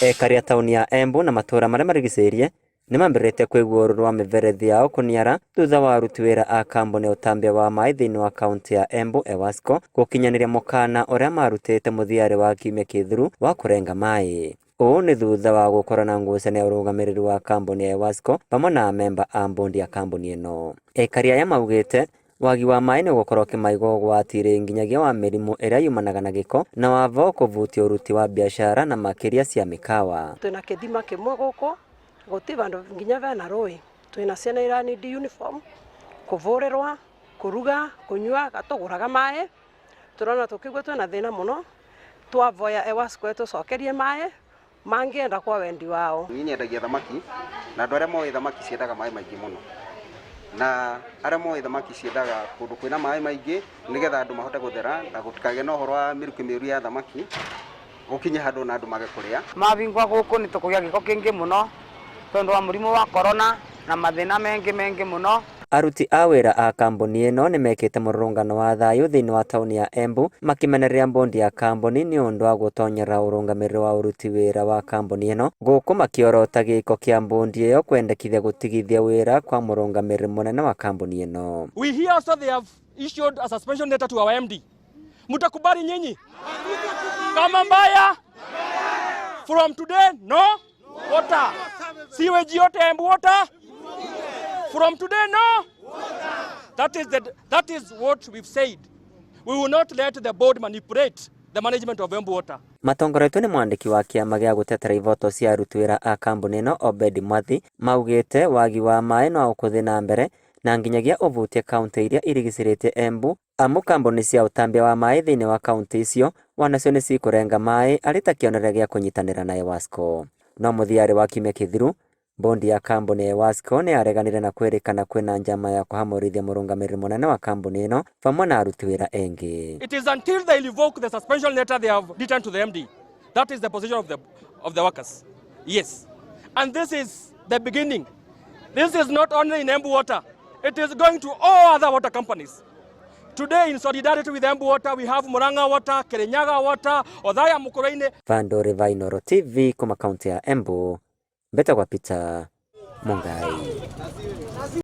Ekari a taũni ya Embu na matũũra marĩa marigicĩirie nĩmambĩrĩrĩtie kũigua ũrũrũ wa mĩberethi yao kũniara thutha wa aruti wĩra a kambuni ya ũtambia wa maĩ thĩinĩ wa kaunti ya Embu EWASCO gũkinyanĩria mũkana ũrĩa marutĩte mũthia-rĩ wa kiumia kĩthiru wa kũrenga maĩ. Ũũ nĩ thutha wa gũkorwo na ngucanio ya ũrũgamĩrĩri wa kambuni ya EWASCO vamwe na amemba a mbondi ya kambuni ĩno. Aikari aya maugĩte wagi wa maĩ nĩ ũgũkorwo ũkĩmaiga ũgwati-rĩ nginyagia wa mĩrimũ ĩrĩa yumanaga na gĩko na wavo kũvutia ũruti wa biacara na makĩria cia mĩkawa. Twĩna kĩthima kĩmwe gũkũ gũti vandũ nginya vena rũĩ twĩna ciana ira need uniform kũvũrĩrwa kũruga kũnyua gatũgũraga maĩ tũrona tũkĩigua twĩna thĩna mũno twavoya EWASCO ĩtũcokerie maĩ mangĩenda kwa wendi wao. Niĩ nyendagia thamaki na andũ arĩa moĩ thamaki ciendaga maĩ maingĩ mũno, na arĩa moĩ thamaki ciendaga kũndũ kwĩna maĩ maingĩ nĩgetha andũ mahote gũthera na gũtikagĩe na ũhoro wa mĩrukĩ mĩũru ya thamaki gũkinye handũ ona andũ mage kũrĩa. Mavingwa gũkũ nĩ tũkũgĩa gĩko kĩingĩ mũno tondũ wa mũrimũ wa corona na mathĩna mengĩ mengĩ mũno. Aruti a wĩra a kambuni ĩno nĩmekĩte mũrũrũngano wa thayũ thĩinĩ wa taũni ya Embu makĩmenereria mbondi ya kambuni nĩ ũndũ wa gũtonyerera ũrũgamĩrĩri wa ũruti wĩra wa kambuni ĩno gũkũ makĩorota gĩko kĩa mbondi ĩyo kwendekithia gũtigithia wĩra kwa mũrũgamĩrĩri mũnene wa kambuni ĩno. We hear also they have issued a suspension letter to our MD. Mtakubali nyinyi? Kama mbaya? From today no water. Sewage yote Embu water. From today no. That is what we've said. We will not let the board manipulate the management of Embu Water. Matongoretio nĩ mwandĩki wa kĩama gĩa gũtetera ivoto cia aruti wĩra a kambuni ĩno Obedi Mwathi maugĩte wagi wa maĩ no ũkũthiĩ na mbere na nginyagia ũvutie kaunti iria irigicĩrĩtie Embu amu kambuni cia ũtambia wa maĩ thĩinĩ wa kaunti icio wanacio nĩ cikũrenga maĩ arĩ ta kĩonereria gĩa kũnyitanĩra na EWASCO. No mũthia-rĩ wa kiumia kĩthiru bondi ya kambuni ya EWASCO nĩ yareganire na kwĩrĩkana kwĩna njama ya kũhamũrithia mũrũgamĩrĩri mũnene wa kambuni ĩno vamwe na aruti wĩra engĩ. It is until they revoke the suspension letter they have written to the MD. That is the position of the workers. Yes. And this is the beginning. This is not only in Embu Water. It is going to all other water companies. Today, in solidarity with Embu Water, we have Murang'a Water, Kirinyaga Water, Othaya Mukurweini. Vandori va Inooro TV kuma kaunti ya Embu, mbetagwa Peter Mungai.